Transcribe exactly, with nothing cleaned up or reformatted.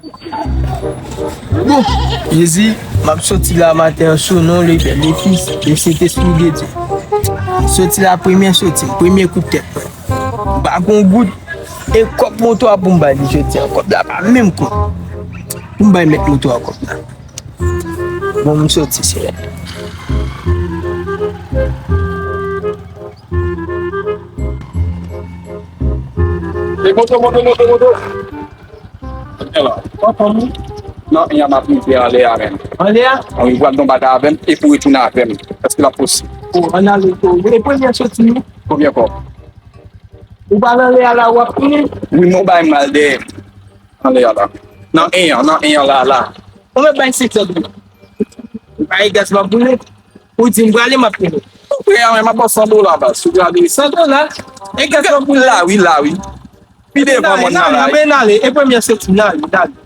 Bon, Jezi, m ap soti la maten an sou non Lebèl, Lefis, e Sentespri de Dye. Soti la, premye soti, premye kout tèt mwen. M pa gon goud, e kòb moto a pou m bay li jodi a. Kòb la pa menm kòb. Pou m bay mèt moto a kòb la. Bon, m soti, Seyè. E moto, moto, moto, moto. Ala. Kòman ou? Non, y a m ap rive anlè a menm. Anlè a? Wi, pral nan bagay avè m, e pou retounen avè m. Èske l ap posib? O, ann ale, o, e premye soti nou? Konbyen kòb? Ou pral anlè a la, w ap tounen? Wi, men w bay m al dèyè. Anlè a la. Nan en an, nan en an la, la. Ou mèt bay senk san dola. Ou pa gen gaz m ap boule. Ou di m prale, m ap tounen. Ou prè a, men m ap ba w san dola, baz. Ou prale. San dola? E gaz m ap boule? La, wi, la, wi. Pi devan mòn nan la, wi. Men ale, e premye soti, n ale, n ale.